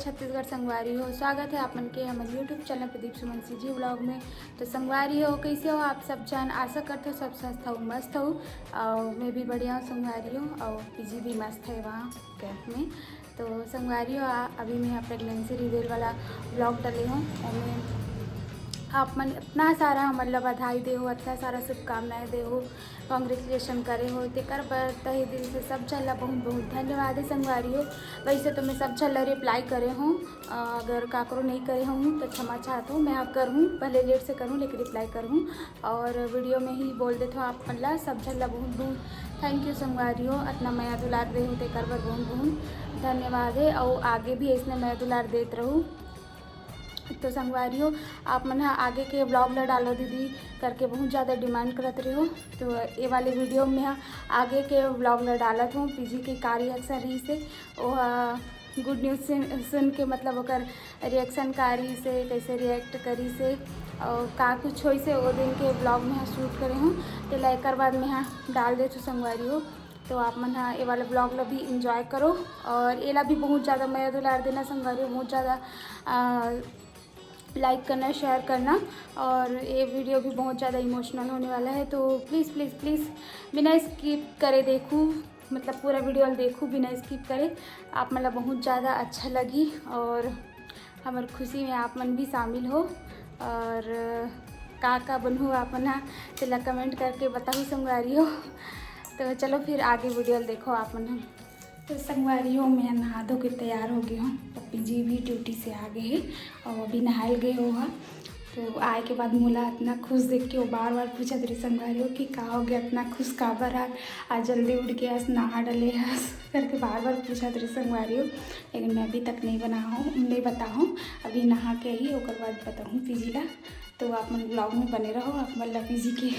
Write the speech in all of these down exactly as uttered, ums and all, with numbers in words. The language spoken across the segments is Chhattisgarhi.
छत्तीसगढ़ संगवारी हो, स्वागत है आप मन के हमर YouTube चैनल प्रदीप सुमन सीजी व्लॉग में। तो संगवारी हो, कैसे हो आप सब जन? आशा करते हो सब स्वस्थ हो, मस्त हो। और मैं भी बढ़िया हूँ संगवारी हो, और पीजी भी मस्त है वहाँ कैंप में। तो संगवारी हो, आ, अभी मैं प्रेगनेंसी रिवील वाला व्लॉग डाले हूँ, ओमे आप मन इतना सारा हमन ला बधाई दे हो, इतना सारा शुभकामनाएं दे हो, कॉन्ग्रेचुलेशन करे हो, तेकर बर तहे दिल से सब झन ला बहुत बहुत धन्यवाद है संगवारी हो। वैसे तो मैं सब झन ला रिप्लाई करे हूँ, अ, अगर काकरो नहीं करे हूँ तो क्षमा चाहत हूँ। मैं अब करहूँ, भले लेट से करहूँ लेकिन रिप्लाई करहूँ। और वीडियो में ही बोल देत हूँ आप मन ला, सब झन ला बहुत बहुत थैंक यू संगवारी हो, इतना मया दुलार दे हो तेकर बर बहुत बहुत धन्यवाद है। और आगे भी ऐसने मया दुलार देत रहू। तो संगवारी हो, आप मन ह आगे के व्लॉग ला डालो दीदी करके बहुत ज़्यादा डिमांड करत रहे हो। तो ये वाले वीडियो में ह आगे के व्लॉग ला डालत हूँ, पीजी के का रिएक्शन रही से, वो गुड न्यूज़ सुन, सुन के, मतलब ओकर रिएक्शन का रही से, कैसे रिएक्ट करी से, और का कुछ होई से, वो दिन के व्लॉग में ह शूट करे हूँ। तेला एकर बाद में ह डाल देथू संगवारी हो। तो आप मन ह ये वाला व्लॉग ला भी एंजॉय करो, और एला भी बहुत ज़्यादा मया दुलार देना संगवारी हो, बहुत ज़्यादा आ, लाइक करना, शेयर करना। और ये वीडियो भी बहुत ज़्यादा इमोशनल होने वाला है, तो प्लीज़ प्लीज़ प्लीज़ बिना स्किप करे देखू, मतलब पूरा वीडियो देखू बिना स्किप करे। आप मन ला बहुत ज़्यादा अच्छा लगी और हमर खुशी में आप मन भी शामिल हो। और का का बनहू आप मन ह, तेला कमेंट करके बताहू संगवारी हो। तो चलो फिर आगे वीडियो देखो आप मन ह। तो संगवारी हो, मैं नहा धो के तैयार हो गई हूँ। पप्पी जी भी ड्यूटी से आ गए हैं और अभी नहाए गए हो हा। तो आए के बाद मोला इतना खुश देख के वो बार बार पूछत रही संगवारी हो कि का हो गया, इतना खुश काबर आ, आज जल्दी उठ के आज नहा डले हस करके बार बार पूछत रही संगवारी हो। लेकिन मैं अभी तक नहीं बना हूँ, नहीं बताहूँ, अभी नहा के ही ओकर बाद बताहूँ पीजी ला। तो आप मन व्लॉग में बने रहो, आप मन ला पीजी के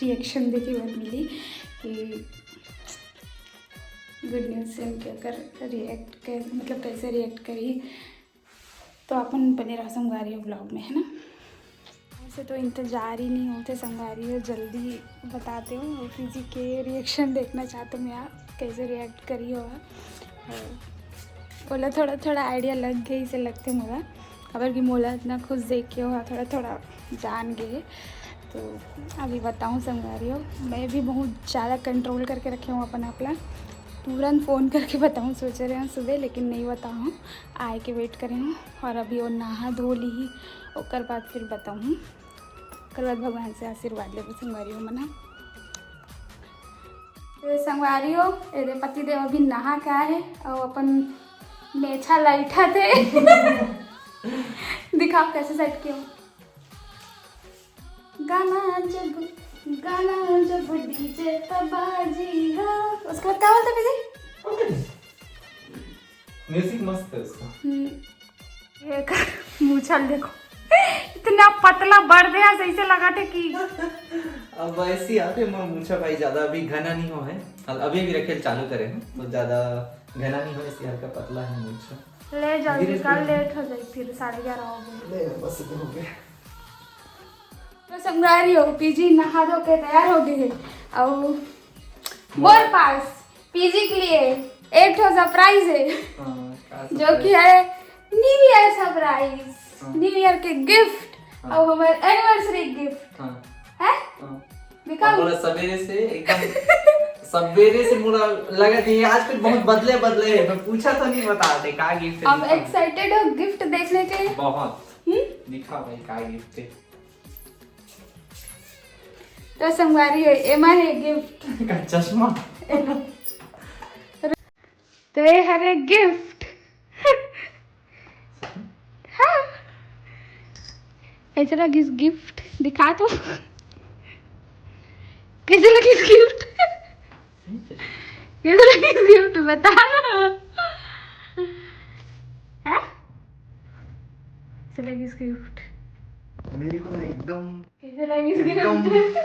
रिएक्शन देखे बर मिली कि गुड न्यूज़ सुन के ओकर रिएक्ट कर, मतलब कैसे रिएक्ट करी। तो अपन बने रहो संगवारी हो व्लॉग में, है ना। वैसे तो इंतजार ही नहीं होते संगवारी हो, जल्दी बताते हो। और पीजी के रिएक्शन देखना चाहते हो मैं, आप कैसे रिएक्ट करी हो। और ओला थोड़ा थोड़ा आइडिया लग गई से लगते मोला, काबर कि मोला इतना खुश देख के हो थोड़ा थोड़ा जान गए। तो अभी बताऊँ संगवारी हो, मैं भी बहुत ज़्यादा कंट्रोल करके रखे हूँ अपन आप ला। तुरंत फ़ोन करके बताऊँ सोचे रहे हूँ सुबह, लेकिन नहीं बताऊँ, आए के वेट करे हूँ। और अभी वो नहा धो ली, ओकर बाद फिर बताऊँ, ओकर बाद भगवान से आशीर्वाद लेबो संगवारी हो मना। ये संगवारी हो, एदे पति देव अभी नहा के आए हे और अपन मेछा लइठा थे। दिखाओ कैसे सेट किया हो। गाना जब, गाना जब डीजे पे बाजी हा। उसके बाद क्या बोलते पीजी? म्यूजिक मस्त है उसका। हम्म, ये कर, मूछल देखो, इतना पतला बढ़ गया, सही से लगा थे कि अब ऐसी आते मैं मूछा भाई ज्यादा अभी घना नहीं हो है, अभी भी रखे चालू करे हैं तो ज्यादा घना नहीं हो, इसी हल्का पतला है मूछा। ले जल्दी, कल लेट हो जाए फिर साढ़े ग्यारह हो गए। ले बस हो गया। तो संगवारी हो, पीजी नहा धो के तैयार हो गए हैं। और मोर पास पीजी के लिए एक ठो सरप्राइज है, हाँ, का जो surprise? कि है न्यू ईयर सरप्राइज, हाँ। न्यू ईयर के गिफ्ट हाँ। और हमारे एनिवर्सरी गिफ्ट हाँ, है। हाँ। दिखाओ। मोला सवेरे से एकदम सवेरे से मोला लगा कि आज कुछ बहुत बदले बदले है। मैं पूछा तो नहीं बताते का गिफ्ट है, अब दिखाओ। एक्साइटेड हो गिफ्ट देखने के लिए? बहुत। हम्म? दिखा भाई का गिफ्ट है। तो संगवारी हो, एमा है गिफ्ट। का चश्मा। तो ये हरे गिफ्ट। हाँ। कैसे लगिस गिफ्ट? दिखा तो। कैसे लगिस गिफ्ट? कैसे लगिस गिफ्ट? बता ना। हाँ? कैसे लगिस गिफ्ट? मेरे को एकदम कैसे लगिस एकदम गिफ्ट?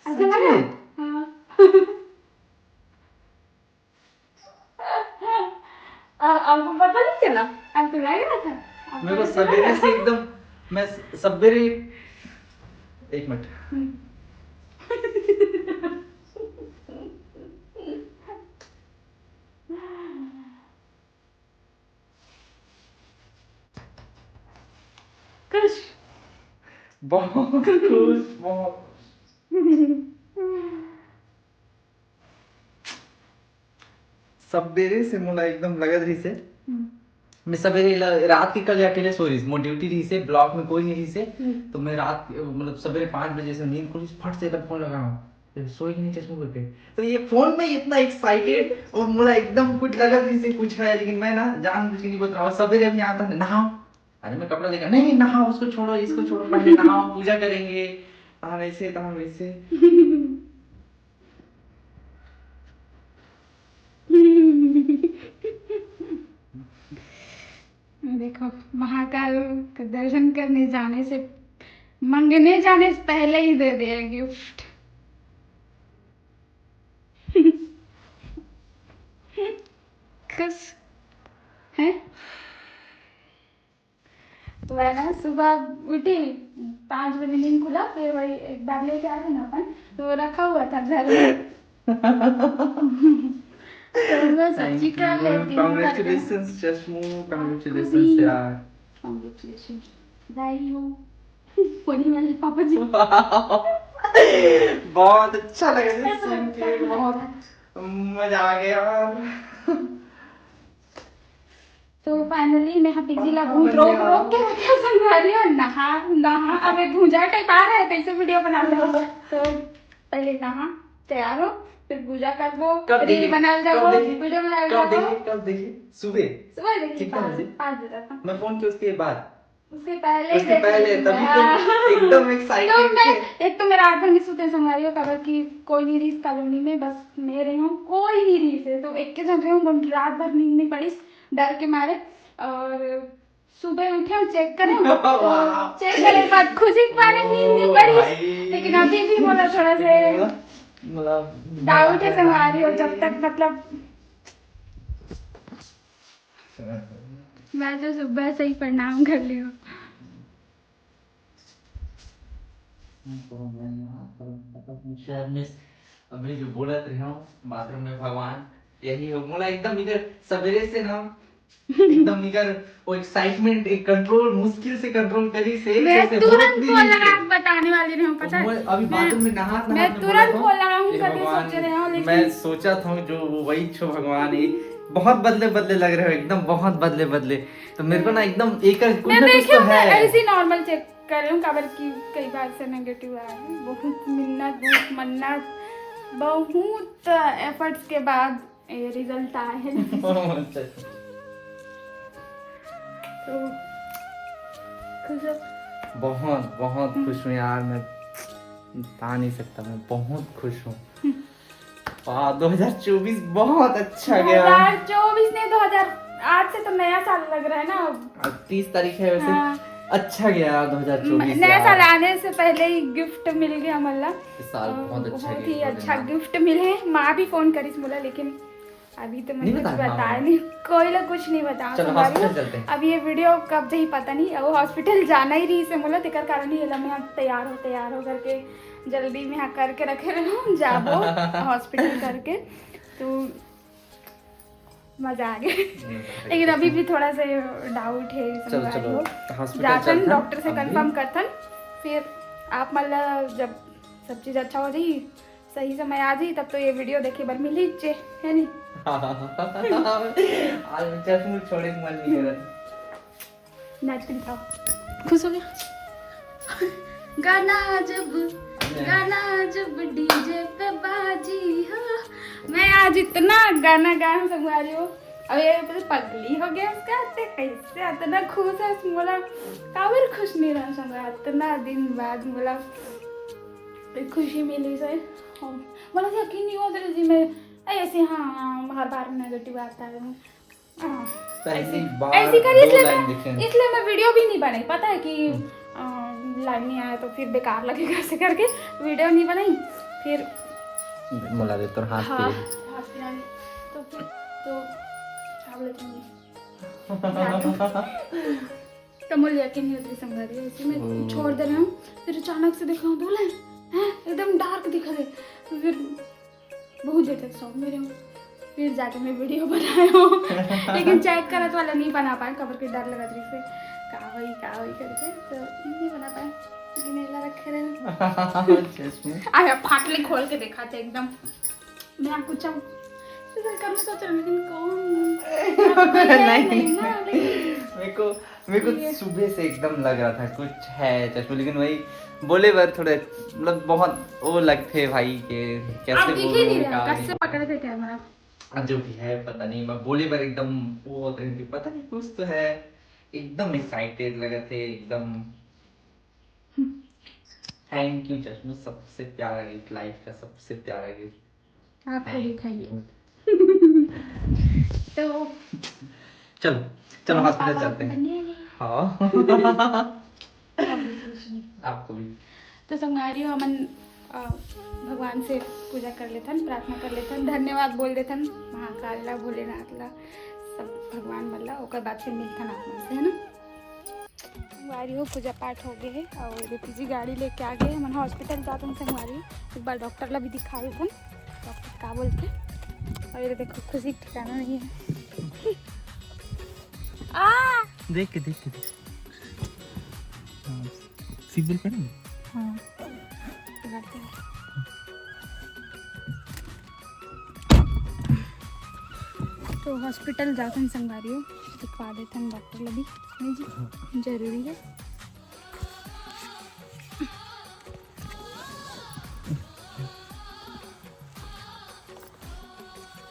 अच्छा लगा? हाँ। आ, आपको पता नहीं चला? आपको लग रहा था? आपको मेरे को नहीं चला? सवेरे से एकदम, मैं सवेरे, एक मिनट। हम्म। बहुत खुश, बहुत। सबेरे से मोला एकदम लगत रहिसे। मैं सबेरे ल-, रात के कल अकेले सो रहिस, मोर ड्यूटी रहिसे, ब्लॉक में कोई नहीं रहिसे। तो मैं रात, मतलब, सबेरे पाँच बजे से नींद खुलिस, फट से एला फोन लगाऊं, तो सोए कि नहीं चश्मू करके। तो ये फोन में इतना एक्साइटेड और मोला एकदम कुछ लगत रहिसे कुछ है, लेकिन मैं ना जानबूझ के नहीं बतरावत। सबेरे अभी आता है, "नहाओ।" अरे, मैं कपड़ा लेकर, "नहीं, नहाओ, उसको छोड़ो, इसको छोड़ो, पहले नहाओ, पूजा करेंगे।" तहाँ वैसे, तहाँ वैसे। देखो, महाकाल के दर्शन करने जाने से, मंगने जाने से पहले ही दे दिया गिफ्ट। खुश है। तो मैं ना सुबह उठी, पाँच बजे नींद खुला, फिर वही एक बैग लेके आ गई ना अपन, तो वो रखा हुआ था घर में। तो मैं सच्ची कर लेती हूँ। Congratulations चश्मू, congratulations यार। Congratulations। बधाई हो। कोनी वाले पापा जी। बहुत अच्छा लगा जी सुन के, बहुत मजा आ गया यार। तो finally मैं हा पीजी ला बहुत रोक रोक के रखे संगवारी हो, नहा नहा, अबे भूंजा टाइप आ रहा है, कैसे वीडियो बना रहे हो? तो पहले नहा, तैयार हो, फिर पूजा करबो, कब रील देखे? बनाल कब जाबो, देखे? वीडियो बनाल कब जाबो। देखे? कब देखे? सुबह। सुबह देखिए, कितना पाँच, बजे? पाँच बजे तक। मैं फोन किया उसके बाद। उसके पहले ही उसके देख पहले, ली। तभी तो हाँ। एकदम तो excited मैं, थे। एक तो मैं रात भर नहीं सोते संगवारी हो, काबर कि कोई नहीं रहिस कॉलोनी में, बस मैं रही हूँ, कोई नहीं रहिस है, तो एक के जन रही हूँ, रात भर नींद नहीं पड़ी डर के मारे। और सुबह उठे और चेक करे, वाह। चेक करे के बाद खुशी के मारे नींद नहीं ओ पड़ी, भाई। लेकिन अभी भी मोला थोड़ा से मतलब डाउट है संगवारी हो, जब तक मतलब मैं तो सुबह से ही प्रणाम कर लियो। अभी जो बोलत रहे हो बाथरूम में भगवान, यही हो। मोला एकदम इधर सवेरे से ना एकदम इधर वो एक्साइटमेंट, एक कंट्रोल, मुश्किल से कंट्रोल करी से मैं जैसे तुरंत बोलत नहीं फोन रही लगा थी। के बताने वाली रही हूँ, पता है? मैं अभी मैं, बाथरूम में नहा, नहा मैं के तुरंत बोला था, फोन लगाऊँ "हे करके भगवान, सोचे रहे हो, लेकिन मैं सोचा था जो वो वही छो भगवान है, बहुत बदले बदले लग रहे हो, एकदम बहुत बदले बदले।" तो मेरे को ना एकदम एक कुछ मैं ना कुछ देखे तो हूँ, मैं है। ऐसे ही नॉर्मल चेक कर रही हूँ, काबर की कई बार से नेगेटिव आया है। बहुत मिन्नत, बहुत मन्नत, बहुत एफर्ट्स के बाद ये रिजल्ट आया है। अच्छा। तो खुश हो? बहुत, बहुत हम्म। खुश हूँ यार, मैं बता नहीं सकता, मैं बहुत खुश हूँ। हम्म। वाह, दो हज़ार चौबीस बहुत अच्छा गया। दो हज़ार चौबीस नहीं, दो हज़ार, आज से तो नया साल लग रहा है ना अब। आज तीस तारीख है वैसे। हाँ। अच्छा गया यार दो हज़ार चौबीस नया यार। साल आने से पहले ही गिफ्ट मिल गया मला। इस साल और बहुत अच्छा बहुत गिफ्ट ही मिला। अच्छा गिफ्ट मिले। माँ भी फोन करिस मोला, लेकिन अभी तो मैं नहीं कुछ बताया, बताया हाँ। नहीं, कोई लोग कुछ नहीं बता चलो, सकता। हॉस्पिटल चलते हैं। अब ये वीडियो कब जाही पता नहीं, वो हॉस्पिटल जाना ही रहिस है मोला, तेकर कारण ही एला मैं अब तैयार हो, तैयार हो करके जल्दी में यहाँ करके रखे रहूँ, जाबो हॉस्पिटल करके। तो मजा आ गया। मजा आ गया। लेकिन अभी भी थोड़ा सा डाउट है, चलो, समझ चलो, हो। हॉस्पिटल जाथन, चलथन, डॉक्टर से हम भी। कंफर्म करथन, फिर आप मतलब जब सब चीज अच्छा हो जाही, सही समय आ जाही, तब तो ये वीडियो देखे बर मिलही चे, है नी? आज मैं चश्मू छोड़े के मन नहीं करत। नाच के दिखाओ। खुश हो गया? गाना जब, गाना जब डीजे पे बाजी हो। मैं आज इतना गाना गाया हूँ संगवारी हो। अब ये तो पगली हो गया उसका, ते कैसे इतना खुश है मोला, काबर खुश नहीं रहा संगवारी, इतना दिन बाद मोला खुशी मिली से। मोला यकीन नहीं होता जी, मैं ऐसे, हाँ, हर बार नेगेटिव आता है। हाँ, पहली ऐसी, बार ऐसी करी, दो इसलिए लाइन मैं, लिखे हैं। इसलिए मैं वीडियो भी नहीं बनाई। पता है कि, हम्म। अ, लाइन नहीं आया तो फिर बेकार लगेगा, ऐसे करके वीडियो नहीं बनाई। फिर मिला दे तोर हाथ हाँ, पे। हाथ पे आ गई। तो फिर तो क्या बोलते हैं? तो मोला यकीन नहीं होता संगवारी, ऐसे मैं ओ। छोड़ दे रहा हूँ। फिर अचानक से देखा हूँ, दो लाइन, हैं, एकदम डार्क दिखा दे। तो फिर बहुत देर तक सौंप मेरे हूँ, फिर जाके मैं वीडियो बनाया हूँ। लेकिन चेक करत वाला नहीं बना पाए, काबर के डर लगत रहिसे, का वही का वही करके तो नहीं बना पाए, लेकिन एला रखे रहे। चश्मे। अरे फाटले खोल के देखा थे एकदम। मैं पूछा तो सर करना सोच रहा हूँ, लेकिन कौन? नहीं। नहीं ना, लेकिन मेरे को मेरे को ये सुबह से एकदम लग रहा था कुछ है चश्मे, लेकिन वही बोले बार थोड़े मतलब बहुत वो लगते भाई के आप कैसे दिख ही बोलूं नहीं रहा, का कब से नहीं। पकड़े थे कैमरा? अब जो भी है पता नहीं, मैं बोले बार एकदम वो होते हैं कि पता नहीं कुछ तो है, एकदम एक्साइटेड लगे थे एकदम। थैंक यू चश्मे, सबसे प्यारा गिफ्ट, लाइफ का सबसे प्यारा गिफ्ट। आपको भी खाइए। तो चलो चलो हॉस्पिटल चलते हैं। हाँ। आपको भी। तो संगवारी हो, हमन अ, भगवान से पूजा कर लेथन, प्रार्थना कर लेथन, धन्यवाद बोल देथन महाकाल ला, भोलेनाथ ला, सब भगवान मन ला। ओकर बाद फिर मिलथन आप मन से, है ना? संगवारी हो, पूजा पाठ हो गए है और दीदी जी गाड़ी लेके आ गए। हमन हॉस्पिटल जाथन संगवारी, एक बार डॉक्टर ला भी दिखा देथन, डॉक्टर का बोलथे। और ये देखो, खुशी ठिकाना नहीं है। आ! देख के, देख के, देख। हाँ, सीट बेल्ट पहने? हाँ। तो हॉस्पिटल जाथन संगवारी हो, दिखवा देथन डॉक्टर ला भी। नहीं जी, जरूरी है।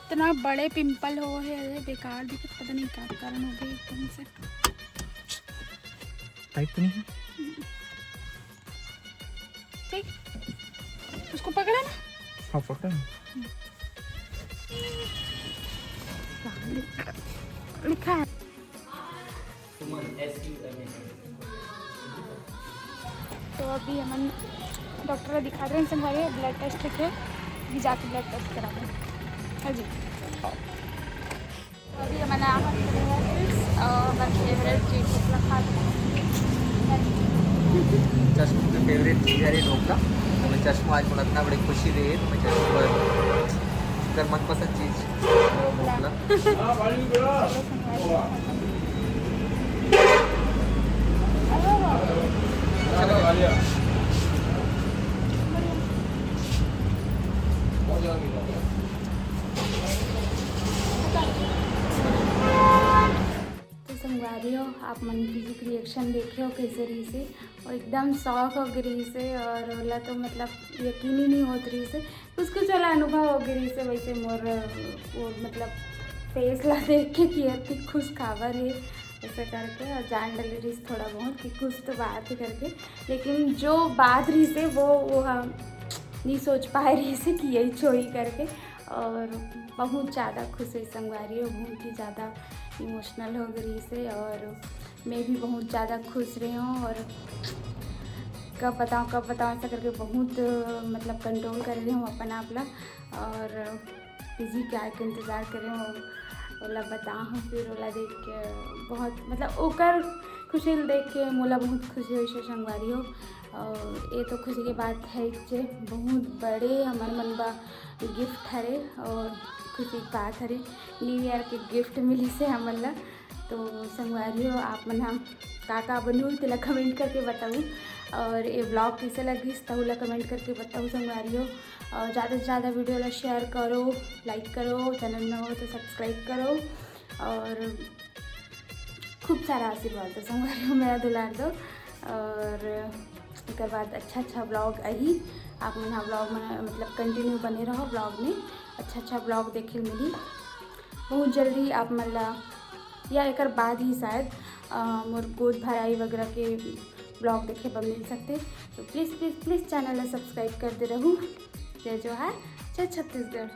इतना बड़े पिंपल हो है, बेकार दिखत, पता नहीं क्या कारण हो गया एकदम से। टाइट तो नहीं है? ठीक, उसको पकड़ा ना। हाँ, पकड़ा ना। लिखा है। तो अभी हमन डॉक्टर ला दिखा रहे हैं, संगवारी, ब्लड टेस्ट लिखे, अभी जाके ब्लड टेस्ट करा दें। हाँ जी। अभी हमन आ हॉस्पिटल में, और हमर फेवरेट चीज ढोकला खा। चश्मू के फेवरेट चीज है रे ढोकला। तो मैं चश्मू आज मोला इतना बड़ी खुशी दे, तो मैं चश्मू पर कर मनपसंद चीज ढोकला। तो संगवारी हो, आप मन के रिएक्शन देखे हो कैसे रहिसे, और एकदम शॉक हो गई रहिसे, और ओला तो मतलब यकीन ही नहीं होत रहिसे। कुछ कुछ वाला अनुभव हो गई रहिसे वैसे मोर, वो मतलब फेस ला देख के कि अति खुश काबर है ऐसे करके, और जान डले रहिस थोड़ा बहुत कि कुछ तो बात है करके, लेकिन जो बात रहिसे वो वो हम नहीं सोच पाए रहिसे कि यही छोई करके। और बहुत ज़्यादा खुश है संगवारी हो, बहुत ही ज़्यादा इमोशनल हो गई रहिसे, और मैं भी बहुत ज़्यादा खुश रही हूँ। और कब बताऊँ कब बताऊँ ऐसा करके बहुत मतलब कंट्रोल कर रही हूँ अपन आप ला, और दीदी के आए के इंतज़ार करे हूँ, ओला बताहूँ, फिर ओला देख के बहुत मतलब ओकर खुशी ल देख के मोला बहुत खुशी होइस संगवारी हो। और ये तो खुशी के बात है जे बहुत बड़े हमर मन बर गिफ्ट हरे और खुशी के बात हरे, न्यू ईयर के गिफ्ट मिलिस हे हमन ला। तो संगवारी हो, आप मन ह का का बनू तेला कमेंट करके बताऊ, और ये ब्लॉग कैसे लगिस तहू ला कमेंट करके बताऊ संगवारी हो। और ज़्यादा से ज़्यादा वीडियो ला शेयर करो, लाइक करो, चैनल में हो तो सब्सक्राइब करो, और खूब सारा आशीर्वाद दो संगवारी हो, मेरा दुलार दो। और एकर बाद अच्छा अच्छा ब्लॉग आही, आप मन ह ब्लॉग में मतलब कंटिन्यू बने रहो, ब्लॉग में अच्छा अच्छा ब्लॉग देखे ल मिली। बहुत जल्दी आप मन ला या एकर बाद ही शायद अ, मोर गोद भराई वगैरह के ब्लॉग देखे बर मिल सकते। तो प्लीज़ प्लीज़ प्लीज़ चैनल ला सब्सक्राइब कर दे रहू। जय जोहार, जय छत्तीसगढ़।